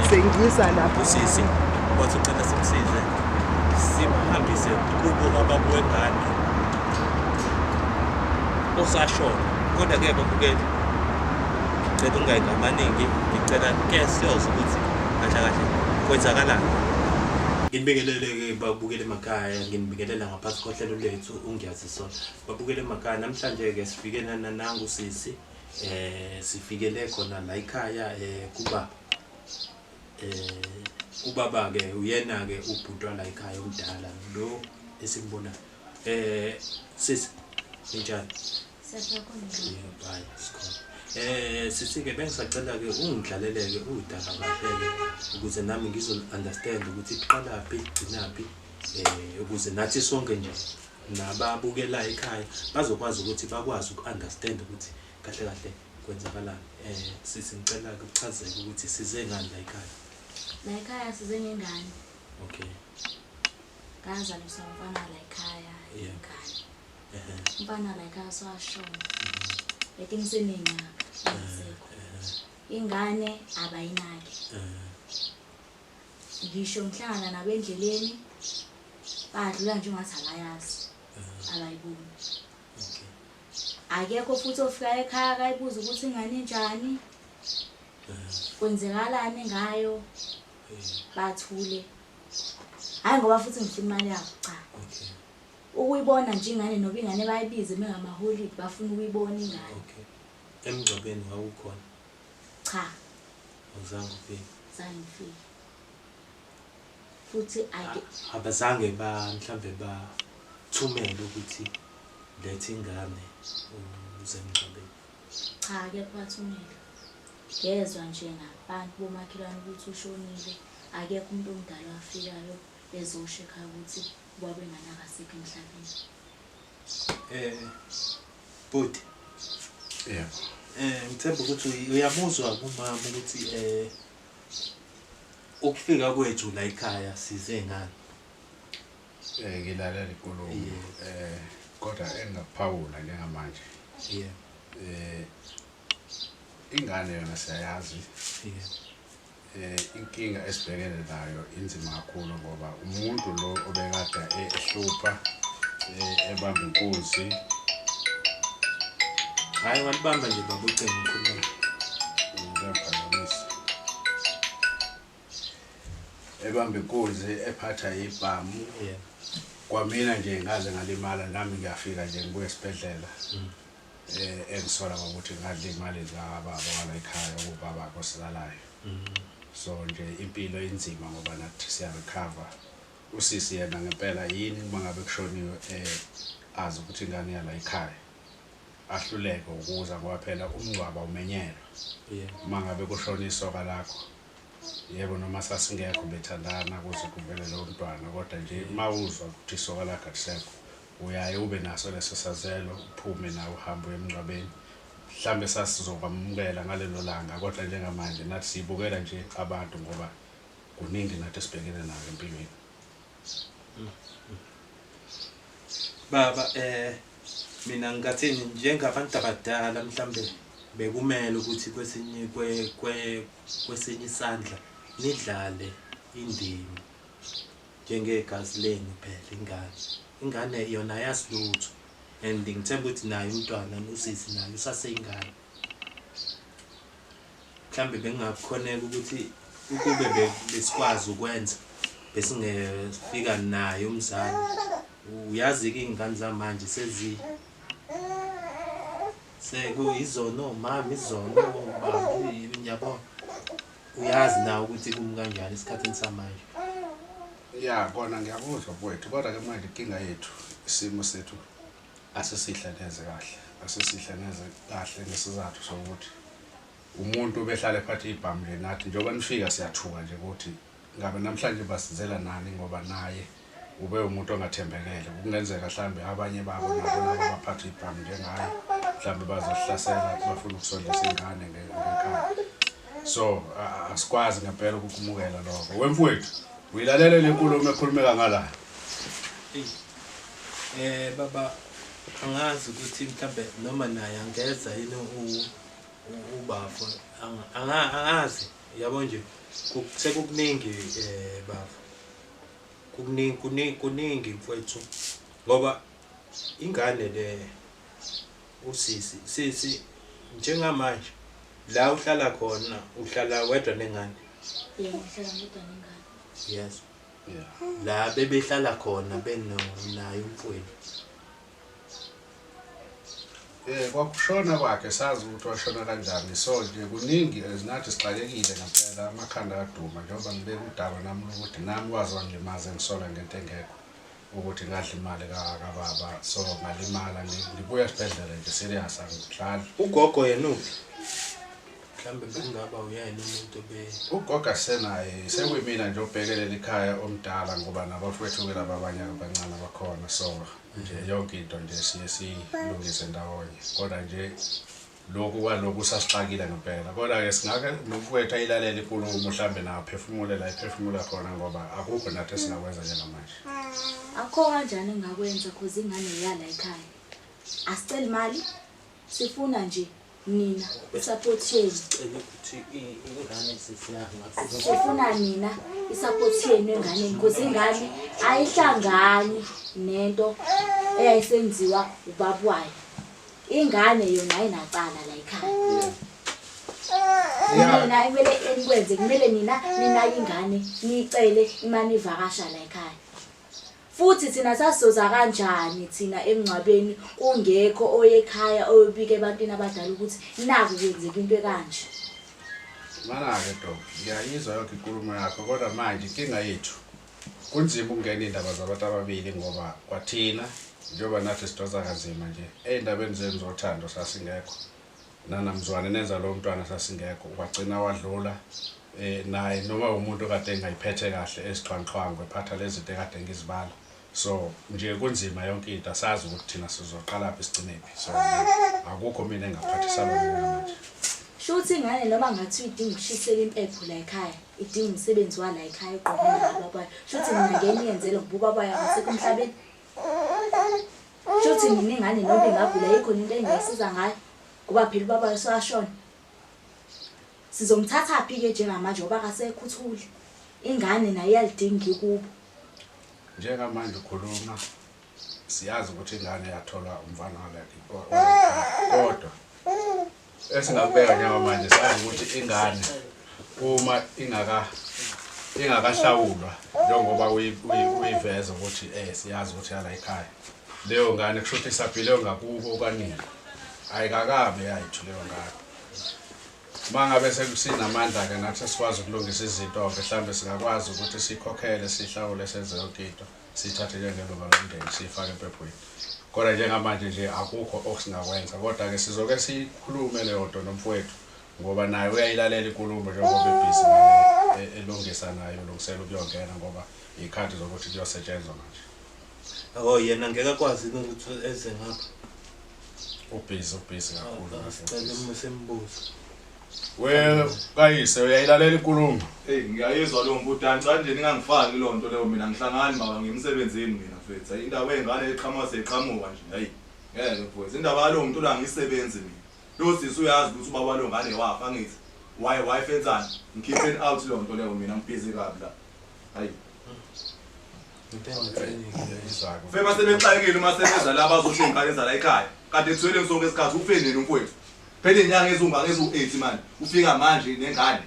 Sengisa lapha. Usisi wathi ucela simsize simhambise kubo kababa wengane osashona. Kodwa-ke babukeli, ngicela ungayi ngamaningi, ngicela ke siyozwa ukuthi kahle kahle kwenzakalani. Nginibingelele-ke babukeli emakhaya, nginibingelela ngaphansi kohlelo lethu uNgiyazisola. Babukeli emakhaya, namhlanje-ke sifike nangu sisi, sifikele khona la ekhaya kubaba. Ubaba-ke uyena-ke ubhuti wala ekhaya omdala lo esimbonayo. Sisi, ninjani? Yebo, hayi sikhona. Sisi-ke bengisacela-ke ungidlalele-ke udaba kahle-ke ukuze nami ngizo-understand ukuthi iqalaphi igcinaphi, ukuze nathi sonke nje nababukela ekhaya bazokwazi ukuthi bakwazi uku-understand ukuthi kahle kahle kwenzakalani. Sisi ngicela-ke uchazeke ukuthi size ngani la ekhaya. La ekhaya size ngengane. Okay. Ngazalisa umfana la ekhaya ingane. Umfana la ekhaya sowashona. I think seneminyaka engasekho. Ingane abayinaki. Ngisho ngihlangana nabo endleleni badlula nje ungathi abayazi. Abayiboni. Okay. Akekho futhi ofika ekhaya akayibuza ukuthi ingane injani. Kwenzekalani ngayo? Bathule. Hayi ngoba futhi ngifuna imali yabo, cha. Okay. Ukuyibona nje ingane noba ingane bayibize bengamaholidi bafuna ukuyibona ingane. Okay. Emngcwabeni wawukhona? Cha. Awuzange ufike? Zange ngifike. Futhi ake abazange ba mhlambe bathumele ukuthi lethe ingane uze emngcwabeni. Cha, akekho wathumela. Ngezwa nje ngabantu bomakhelwane ukuthi ushonile, akekho umuntu omdala owafikayo ezosho ekhaya ukuthi ubaba wengane akasekho emhlabeni. Bhuti. Yebo. Ngithemba ukuthi uyamuzwa kumama ukuthi ukufika kwethu la ekhaya size ngani. Ngilalela inkulumo. Kodwa engingakuphawula njengamanje. Ingane yona siyayazi. Inkinga esibhekene nayo inzima kakhulu ngoba umuntu lo obekade ehlupha ebamba inkunzi. Hayi walibamba nje baba ucingo ngikhuluma. Ngiyaphakamisa. Ebamba inkunzi ephatha ibhamu. Kwamina nje ngaze ngalimala nami ngiyafika nje ngibuye esibhedlela. Engisola ngokuthi ngadla imali zababa wala ekhaya ubaba kosizalayo. So nje impilo inzima ngoba nathi siya recover. Usisi yena ngempela yini uma ngabe kushoniwe azi ukuthi ingane yala ekhaya. Ahluleke ukuza ngoba phela umngcwabo umenyelwa. Uma ngabe kushona isoka lakho. Yebo noma sasingekho bethandana kuze kuvele lo mntwana kodwa nje mawuzwa ukuthi isoka lakho alisekho uyaye ube naso leso sazelo uphume nawe uhambe uye emngcwabeni. Mhlambe sasizokwamukela ngalelo langa kodwa njengamanje nathi siyibukela nje abantu ngoba kuningi nathi esibhekene nako empilweni. Baba mina ngingathini njengabantu abadala mhlambe bekumele ukuthi kwesinye kwesinye isandla nidlale indima njengegazi lenu phela ingane. Ingane yona ayazi lutho and ngithemba ukuthi naye umntwana usisi naye usaseyingane. Mhlambe bengakhoneka ukuthi ukube besikwazi ukwenza besingefika naye umzali. Uyazi ke ingane zamanje sezi sekuyizona omama izona obaba ngiyabona. Uyazi nawe ukuthi kumi kanjani esikhathini samanje. Ya kona ngiyakuzwa mfowethu kodwa ke manje inkinga yethu isimo sethu asisihle neze kahle. Asisihle neze kahle ngesizathu sokuthi umuntu obehlala ephatha ibhamu nje nathi njengoba nifika siyathuka nje ukuthi ngabe namhlanje basizela nani ngoba naye ube umuntu ongathembekele. Kungenzeka mhlambe abanye babo nabo laba abaphatha ibhamu njengaye mhlambe bazohlasela bafuna ukusondlisa ingane ngenkani. So asikwazi ngempela ukukumukela lokho. Wemfowethu uyilalele le nkulumo ekhulumeka ngala. Baba angazi ukuthi mhlambe noma naye angeza yini ubafo angazi. Yabo nje sekukuningi baba. Kukuningi kuningi kuningi mfowethu ngoba ingane le usisi sisi njengamanje la uhlala khona uhlala wedwa nengane. Yebo, ngihlala ngedwa nengane. Yes. Yeah. La bebehlala khona beno naye umfowenu. Kwakushona kwakhe sazi ukuthi washona kanjani, so nje kuningi ezinathi sixakekile ngempela, amakhanda aduma njengoba ngibeka udaba nami ukuthi nami waze wangilimaza ngisola ngento engekho ukuthi ngadla imali kababa, so ngalimala ngibuya esibhedlela nje serious angidlali. Ugogo yena uphi? Mhlambe bekungaba uyena umuntu obe ugogo asenaye, sekuyimina nje obhekelela ikhaya omdala ngoba nabafowethu-ke laba abanye abancane abakhona, so nje yonke into nje siye siyilungise ndawonye, kodwa nje lokhu kwalokhu sasixakile ngempela. Kodwa-ke singake nomfowethu ayilalele inkulumo mhlawumbe naye aphefumule la ephefumula khona ngoba akukho nathi esingakwenza njengamanje. Akukho kanjani engingakwenza cause ingane yala ekhaya. Asiceli mali, sifuna nje nina i-support yenu. Sicela ukuthi ingane sisiyangaphi. Sifuna nina i-support yenu enganeni cause ingane ayihlangani nento eyayisenziwa ubaba wayo. Ingane yona ayinacala la ekhaya. Nina kumele enikwenze, kumele nina ninake ingane niyicele imane ivakasha la ekhaya. Futhi thina sasizoza kanjani thina emngcwabeni kungekho oyekhaya oyobika ebantwini abadala ukuthi naku kwenzeka into ekanje. Mana-ke Dok, ngiyayizwa yonke inkulumo yakho kodwa manje inkinga yethu kunzima ukungena iy'ndaba zabantu ababili ngoba kwathina njengoba nathi sidonsa kanzima nje ey'ndabeni zenu zothando sasingekho, nanamzwane nenza lowo mntwana sasingekho, wagcina wadlula naye noma umuntu okade engayiphethe kahle ezixhwanguxhwangu ephatha lezi zinto ekade ngizibala, so nje kunzima yonke into, asazi ukuthi thina sizoqalaphi sigcinephi, so akukho mina engaphathisana manje. Shuthi ingane noma ngathiwa idinga ukushisela impepho la ekhaya, idinga umsebenzi wala ekhaya uqondene nababa. Shuthi mina ngeke niyenzele ngoba ubaba wayo akasekho emhlabeni. Shuthi mina ingane noma ingagula ayikho into engingayisiza ngayo ngoba phela ubaba wayo usewashona. Sizomthathaphi-ke njengamanje ngoba akasekho uthule. Ingane nayo iyalidinga ikubo. Njengamanje ukhuluma siyazi ukuthi ingane yatholwa umfana wala kodwa esingakubeka njengamanje sazi ukuthi ingane uma ingakahlawulwa njengoba uyiveza ukuthi siyazi ukuthi yala ekhaya, leyo ngane kusho ukuthi isaphile ngakubo kanini, ayikakabe yayithu leyo ngane. Uma ngabe sekusinamandla-ke nathi sikwazi ukulungisa izinto-ke mhlawumbe singakwazi ukuthi sikhokhele sihlawule senze yonke into siyithathe njengelunga lomndeni siyifake empephweni. Kodwa njengamanje nje akukho okusingakwenza, kodwa-ke sizoke siyikhulume leyo nto nomfowethu ngoba naye uyayilalela inkulumo njengoba ebhizi ngale elungisa naye ulungisela ukuyongena ngoba iy'khathi zokuthi kuyosetshenzwa manje. Oh yena ngeke akwazi ukuthi eze ngapha. Ubhizi ubhizi kakhulu. Sicela sembuzo. We kayise uyayilalela inkulumo. Hey ngiyayizwa lo mbudo, ngicela nje ningangifaki leyo nto leyo, mina ngihlangani baba ngimsebenzini mina mfethu. Indaba yengane eqhamuka seyiqhamuka nje. Hayi ngeke mfethu, indaba yalo muntu la ngisebenzi mina. Lo sisi uyazi ukuthi ubaba lo ngane wafa ngithi why wife enzani, ngikhipheni out leyo nto leyo, mina ngibhizi kabi la. Hayi Fema sebexakekile uma sebeza la bazosho ingane zala ekhaya. Kade ethwele sonke isikhathi ufe nini umfowethu? Phela inyanga ezunga ngezu-8 manje. Ufika manje nengane.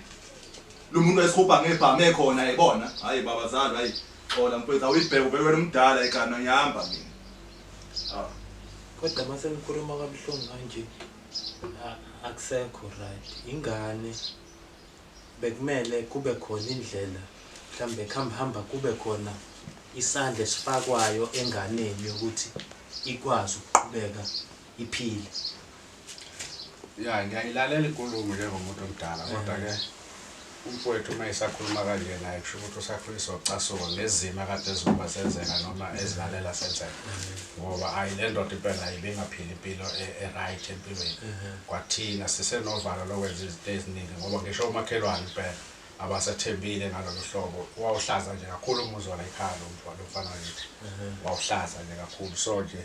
Lo muntu wayesikhupha ngebhamu ekhona ebona. Hayi babazali, hayi xola mfowethu awuyibheke uvele wena umdala ekhaya ngihamba mina. Ah. Kodwa mase nikhuluma kabuhlungu kanje akusekho right. Ingane bekumele kube khona indlela mhlambe kuhamba kube khona isandla esifakwayo enganeni yokuthi ikwazi ukuqhubeka iphile. Ya ngiyayilalela inkulumo njengomuntu omdala kodwa ke umfowethu uma esakhuluma kanje naye kusho ukuthi usakhuliswa ucasuka ngezimo akade ezibuka senzeka noma ezilalela senzeka, ngoba ayi le ndoda impela ibingaphili impilo e-right empilweni. Kwathina sisenovalo lokwenza izinto eziningi ngoba ngisho umakhelwane impela abasethembile ngalolu hlobo. Wawuhlaza nje kakhulu umuzi wala ekhaya lo mfana wakithi, wawuhlaza nje kakhulu. So nje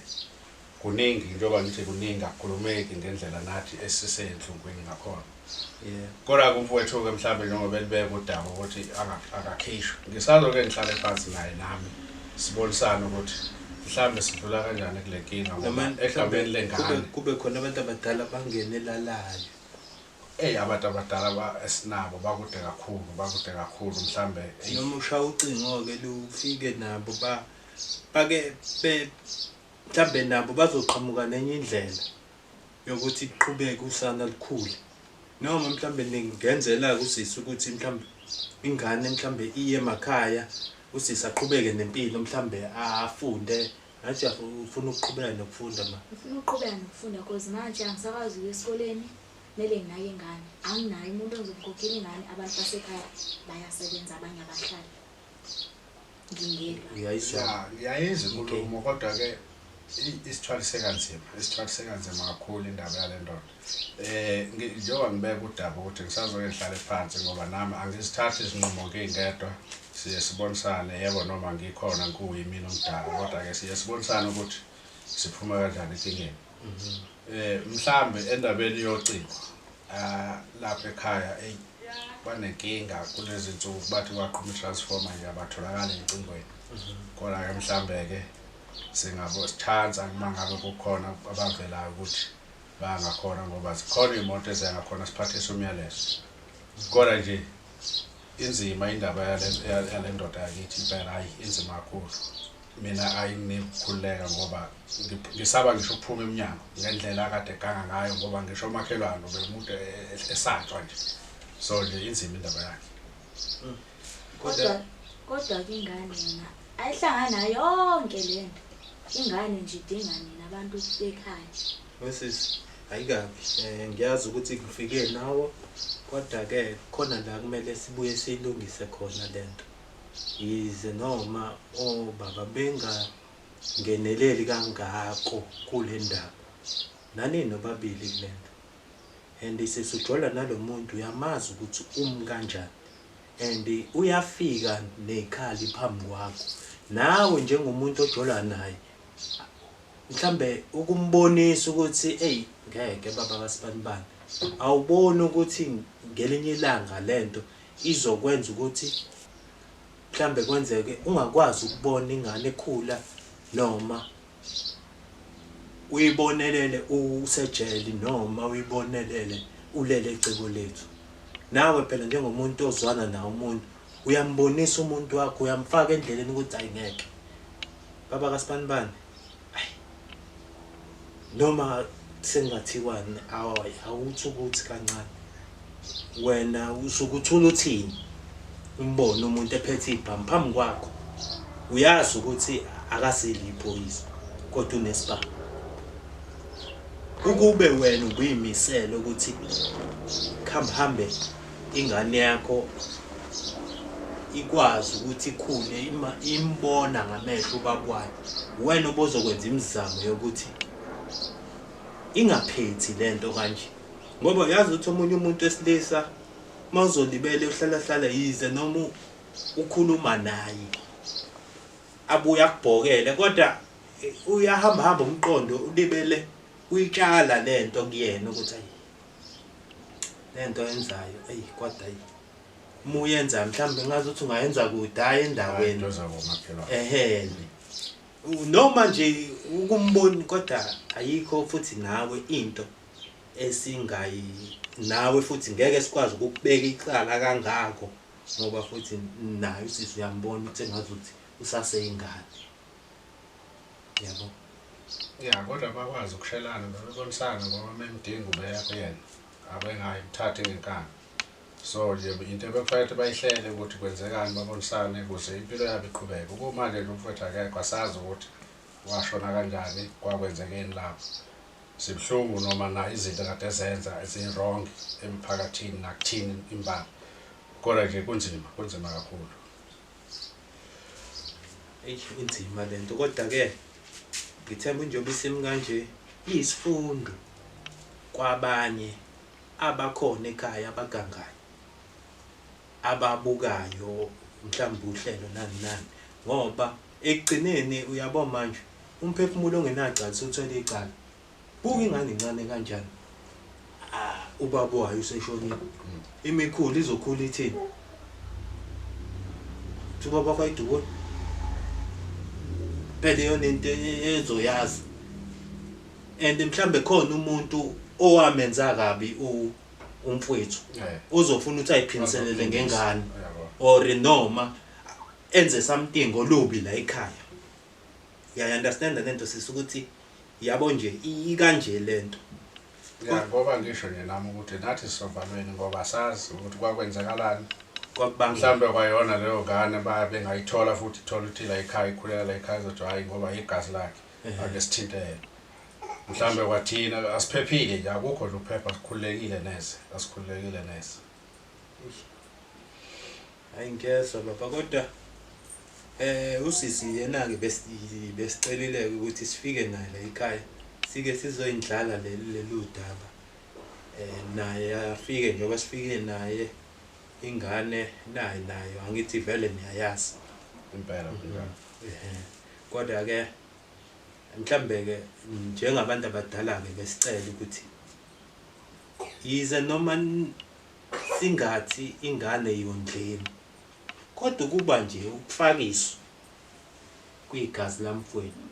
kuningi njengoba ngithi kuningi akukhulumeki ngendlela nathi esisenhlungwini ngakhona. Yeah. Kodwa kumfowethu-ke mhlawumbe njengoba elibeka udaba ukuthi akakhishwe, ngisazoke ngihlale phansi naye nami sibonisane ukuthi mhlawumbe sidlula kanjani kule nkinga ngoba Noma egameni mhlambe lengane. Kube khona abantu abadala bangenelalayo. Eyi, abantu abadala esinabo bakude kakhulu, bakude kakhulu mhlambe. Noma ushaya ucingo-ke lufike nabo bake mhlambe nabo bazoqhamuka nenye indlela yokuthi kuqhubeke usana lukhule. Noma mhlambe ningenzela usisi ukuthi mhlambe ingane mhlambe iye emakhaya, usisi aqhubeke nempilo mhlambe afunde. Ngathi ufuna ukuqhubeka nokufunda ma. Ngifuna ukuqhubeka nokufunda because manje angisakwazi ukuya esikoleni, kumele nginake ingane. Anginayo umuntu ozongikhokhela ingane, abantu basekhaya bayasebenza, abanye abahlali. Ngingedwa. Uyayizwa? Ya, ngiyayizwa inkulumo kodwa-ke isithwalise kanzima, isithwalise kanzima kakhulu indaba yale ndoda. Njengoba ngibeka udaba ukuthi ngisazoke ngihlale phansi ngoba nami angizithathi izinqumo ngingedwa, siye sibonisane, yebo noma ngikhona ngikuyimina omdala, kodwa-ke siye sibonisane ukuthi siphuma kanjani enkingeni. Mhlambe endabeni yocingo, lapha ekhaya eyi banenkinga kulezi nsuku, bathi kwaqhuma i-transformer nje abatholakali ey'cingweni. Kodwa-ke mhlambe-ke singabo sithansa uma ngabe kukhona abavelayo ukuthi bangakhona, ngoba zikhona iy'moto eziya ngakhona siphathise umyalezo. Kodwa nje inzima indaba yale ndoda yakithi impela, hhayi inzima kakhulu. Mina ayinginiki ukukhululeka ngoba ngisaba ngisho ukuphuma emnyango ngendlela akade eganga ngayo, ngoba ngisho umakhelwane ubemuntu esatshwa nje. So nje inzima indaba yakhe. Kodwa-ke ingane yona ayihlangani nayo yonke le nto. Ingane nje idinga nina abantu bekhaya. Wesisi, ayikabi. Ngiyazi ukuthi ngifike nawo, kodwa-ke khona la kumele sibuye siyilungise khona le nto. Yize noma obaba bengangeneleli kangako kule ndaba, nani nobabili kule nto. And sesijola nalo muntu, uyamazi ukuthi umi kanjani. And uyafika nekhali phambi kwakho. Nawe njengomuntu ojola naye, mhlambe ukumbonisa ukuthi hey ngeke baba kaSibanibani, awuboni ukuthi ngelinye ilanga lento izokwenza ukuthi mhlambe kwenzeke ungakwazi ukubona ingane ekhula noma uyibonelele usejele noma uyibonelele ulele ecebo lethu. Nawe phela njengomuntu ozwana nawe umuntu uyambonisa umuntu wakho, uyamfaka endleleni ukuthi hayi ngeke baba kaSibanibani, ayi noma sengathiwani, awuthi ukuthi kancane wena usuke uthula uthini umbone umuntu ephethe ibhamu phambi kwakho, uyazi ukuthi akaseli iphoyisa kodwa unesibhamu. Ukube wena ubuyimisele ukuthi hambe ingane yakho ikwazi ukuthi ikhule imbona ngamehlo ubaba wayo, wena ubozokwenza imizamo yokuthi ingaphethi lento kanje, ngoba uyazi ukuthi omunye umuntu wesilisa mawuzolibele uhlala hlala yize noma ukhuluma naye abuye akubhokele, kodwa uyahamba hamba umqondo ulibele uyitshala lento kuyena ukuthi ayi lento yenzayo ayi kodwa ayi uma uyenza mhlawumbe ngazi ukuthi ungayenza kude hayi endaweni ehhe noma nje ukumboni, kodwa ayikho futhi nawe into esingayi nawe futhi ngeke sikwazi ukukubeka icala kangako, ngoba futhi naye usisi uyambona ukuthi engazuthi usaseyingane, yabo. Ya, kodwa bakwazi ukushelana bebonisana ngoba memdinga ubeya kuyena abengayithathi ngenkani. So nje into ebekufanele bayihlele ukuthi kwenzekani, babonisane ukuze impilo yabo iqhubeke. Kumanje nje umfowethu akekho, asazi ukuthi washona kanjani, kwakwenzekeni lapho. Sibuhlungu noma na izinto kade ezenza ezi-wrong emphakathini nakuthini imbala, kodwa nje kunzima, kunzima kakhulu. Eyi inzima lento, kodwa-ke ngithemba njengoba isimi kanje iyisifundo kwabanye abakhona ekhaya abagangayo ababukayo mhlawumbe uhlelo nani nani, ngoba ekugcineni uyabo manje umphefumulo ongenacala usuthwele icala. Buka ingane incane kanjani, Ubaba wayo useshonile. Imikhulu izokhula ithini? Uthi ubaba wakho ayidubula. Phela iyona into ezoyazi. And mhlambe khona umuntu owamenza kabi umfowethu ozofuna ukuthi ayiphindiselele ngengane or noma enze something olubi la ekhaya. Ya understand lento sisi ukuthi yabo nje ikanje lento. Ya, ngoba ngisho nje nami ukuthi nathi sisovalweni ngoba sazi ukuthi kwakwenzakalani. Kwakubanga Mhlambe kwayona leyo ngane bengayithola futhi ithola ukuthi la ekhaya ikhulela la ekhaya, izothi hayi ngoba igazi lakhe ake sithinte yena. Mhlambe kwathina asiphephile nje, akukho nje ukuphepha, sikhululekile neze, asikhululekile neze. Hayi ngiyezwa baba, kodwa usisi yena ke besicelile ukuthi sifike naye la ekhaya, sike sizoyindlala lelu daba. Naye afike njengoba sifike naye ingane naye nayo angithi vele niyayazi impela kunjalo. Kodwa ke mhlambe ke njengabantu abadala ke besicela ukuthi yize noma singathi ingane yondleni, kodwa kuba nje ukufakiswa kwigazi lamfowenu.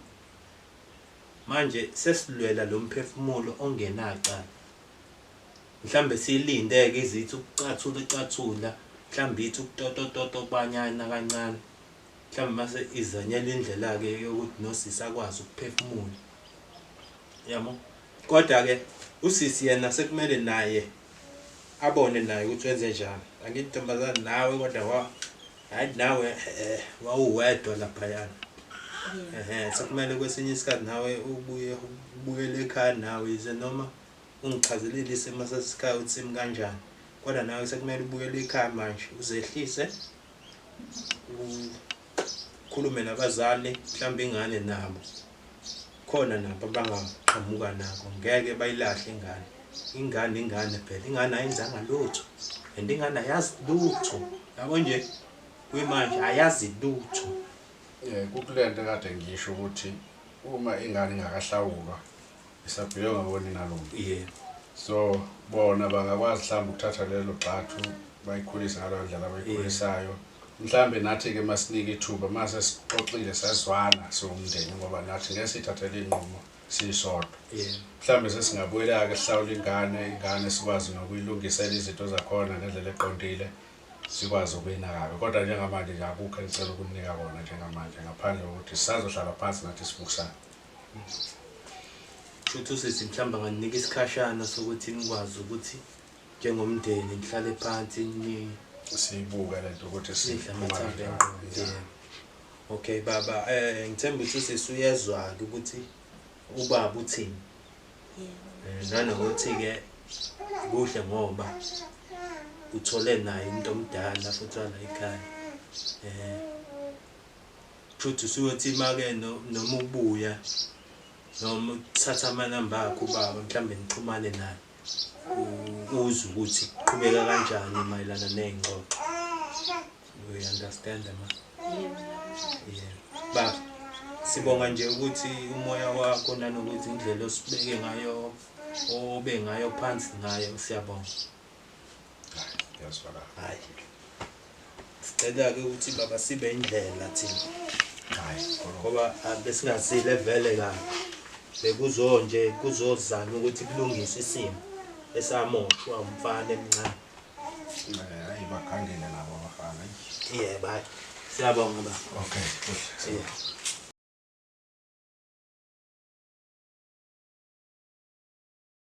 Manje sesilwela lo mphefumulo ongenacala. Mhlambe silinde-ke izithi ukucathula icathula, mhlambe ithi ukutotototo kubanyana kancane. Mhlambe mase izanyela indlela-ke yokuthi nosisi akwazi ukuphefumula. Yabo? Kodwa-ke usisi yena sekumele naye abone naye ukuthi wenze njani. Angithi ntombazane nawe kodwa hayi nawe wawuwedwa laphayana. Sekumele kwesinye isikhathi nawe ubuye ubuyele ekhaya nawe, yize noma ungichazelile isimo sasekhaya ukuthi simi kanjani. Kodwa nawe sekumele ubuyele ekhaya manje, uzehlise, ukhulume nabazali, mhlawumbe ingane nabo. Khona nabo abangaqhamuka nako, ngeke bayilahle ingane. Ingane ingane phela, ingane ayenzanga lutho. And ingane ayazi lutho. Yabo nje kuyimanje ayazi lutho. Kukulento kade ngisho ukuthi uma ingane ingakahlawulwa isabheke ngabonina nalomntu. So bona bangakwazi mhlawumbe ukuthatha lelo gxathu bayikhulise ngaleyo ndlela abayikhulisayo. Mhlambe nathi ke masinike ithuba mase sixoxile sazwana siwumndeni, ngoba nathi ngeke sithathele inqumo sisodwa. Mhlambe sesingabuyela ke sihlawule ingane, ingane sikwazi nokuyilungisela izinto zakhona ngendlela eqondile, sikwazi ukuyinaka. Kodwa njengamanje nje akukho engicela ukunika kona njengamanje, ngaphandle kokuthi sisazohlala phansi nathi sibukisane. Shuthi usisi mhlawumbe anganinika isikhashana sokuthi nikwazi ukuthi njengomndeni nihlale phansi ni siyibuke lento ukuthi sidle siphuma amathambo kanjani. engqondo. Okay baba, ngithemba ukuthi usisi uyezwa-ke ukuthi ubaba uthini. Nanokuthi ke kuhle ngoba uthole naye umuntu omdala futhi wala ekhaya. Futhi usuyothi make noma ubuya noma uthatha amanamba akho ubaba mhlambe nixhumane naye, uzwe ukuthi kuqhubeka kanjani mayelana ney'ngxoxo. You understand ma? Yeah. Baba, sibonga nje ukuthi umoya wakho nanokuthi indlela osibeke ngayo, obe ngayo phansi ngayo, siyabonga. Hayi, ngiyazwakala. Hayi. Sicela-ke ukuthi baba sibe indlela thina. Hayi, ngoba besingazile vele kabi. Bekuzo nje kuzozama ukuthi kulungise isimo esamoshwa umfana emncane. Hayi, bakhangele nabo abafana. Yebo, hayi. Siyabonga baba. Okay, kuhle. Yeah.